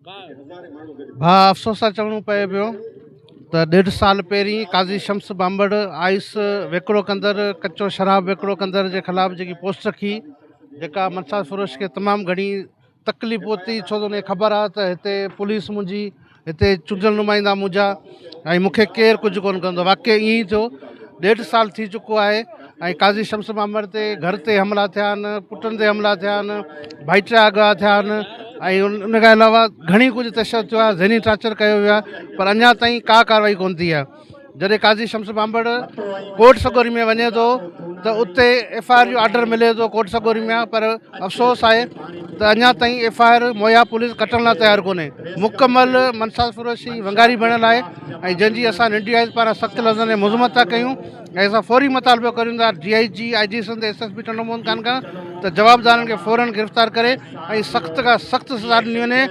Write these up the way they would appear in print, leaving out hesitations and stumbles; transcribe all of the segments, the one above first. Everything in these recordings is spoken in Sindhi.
ڀاء افسوس سان چوڻو پئي پيو ته ڏيڍ سال پهرين قاضي شمس ٻانڀڙ آئس وڪرو ڪندڙ ڪچو شراب وڪرو ڪندڙ جي خلاف جيڪي پوسٽ رکي جيڪا منشا فروش کي تمام گهڻي تڪليف پهتي ڇو ته ان کي خبر آهي ته هتي پوليس منهنجي هتي چونڊيل نمائندا منهنجا ۽ مون کي ڪير ڪجهه ڪونه ڪندو واقعي ائين ئي ٿيو ڏيڍ سال ٿي چڪو آهي ۽ قاضي شمس مامر تي گهر تي حملا ٿيا آهن پٽن تي حملا ٿيا آهن ڀائٽيا اغوا ٿيا آهن ۽ ان کان علاوه گهڻي ڪجهه تشدد ٿيو آهي ذهني ٽارچر ڪيو ويو آهي پر اڃا تائين ڪا ڪارروائي ڪونه ٿي آهي جڏهن قاضي شمس ٻانڀڙ ڪورٽ سڳوري ۾ وڃي ٿو ته اتي ايف I R جو آرڊر ملي ٿو ڪورٽ سڳوري ۾ پر افسوس آهي ته اڃا تائين ايف I R مويا پوليس ڪٽڻ لاء تيار ڪونهي مڪمل منساز فروشي ونگاري بڻيل آهي ۽ جنهن جي اسان ننڊي آئز پاران سخت لفظن ۾ مذمت ٿا ڪيون ۽ اسان فوري مطالبو ڪريون ٿا D I G, I G Sindh, S S P Tando Muhammad Khan کان ته جوابدارن کي فورن گرفتار ڪري ۽ سخت کان سخت سزا ڏني وڃي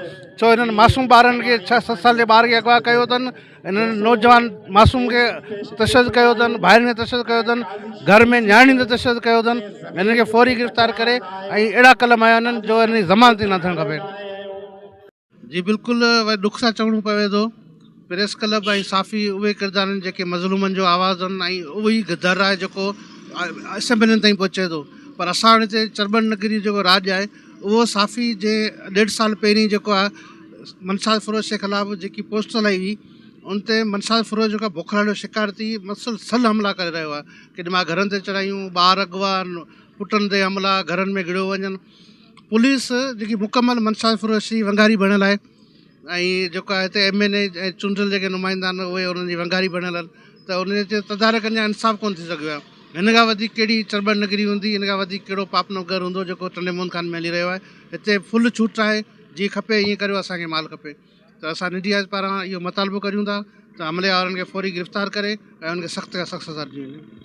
ڇو هنن معصوم ٻارن کي ڇهه ست سال جي ٻار کي اغوا ڪيو اٿن انهن نوجوان معصوم کي تشدد ڪيو اٿن ڀائرن کي تشدد ڪيو اٿن گهر ۾ نياڻين تي تشدد ڪيو اٿن هنن کي فوري گرفتار ڪري ۽ اهڙا قلم هنيا وڃن جو هنن جي ضمانت ئي نه ٿيڻ کپي. جي بلڪل وري ڏک سان چوڻو پوي ٿو پريس ڪلب ۽ صحافي اهي ڪردار آهن جيڪي مظلومن جو آواز آهن ۽ اهو ئي در آهي جيڪو اسيمبلين تائين پهچي ٿو پر اسان وٽ هتي چرٻڻ نگري جيڪو راڄ آهي اهو صحافي جي ڏيڍ سال پهرين جيڪو آهي منشا فروش جي خلاف جيڪي پوسٽ هلائي هئي ان تي منشا فروش جيڪو آهي بوکلاٽ جو شڪار ٿي مسلسل حملا ڪري رهيو آهي ڪيڏي مهل گهرن تي چڙهايون ٻار اغوا پٽن تي حملا گهرن ۾ گهڙيو وڃن پوليس جيڪي مڪمل منشا فروشي ونگاري بڻيل آهي ۽ جيڪو آهي هتي ايم اين اي ۽ چونڊيل جيڪي نمائندا آهن اهي انهن جي ونگاري بڻيل آهن ته ان جي تدارڪن جا انصاف ڪونه ٿي سگهيو آهي هن کان وڌيڪ ڪهڙي چرٻڙ نگري هوندي هن کان وڌيڪ ڪهڙو پاپ نگر هوندو جيڪو ٽنڊي محمد خان ۾ هلي رهيو آهي هتي فل ڇوٽ آهي جيئن کپي ائين ڪريو اسان کي مال کپي ته اسان ننڍي آيز پاران اهو مطالبو ڪريون ٿا ته حملي آورن کي فوري گرفتار ڪري ۽ انهن کي سخت کان سخت سزا ڏني وڃي.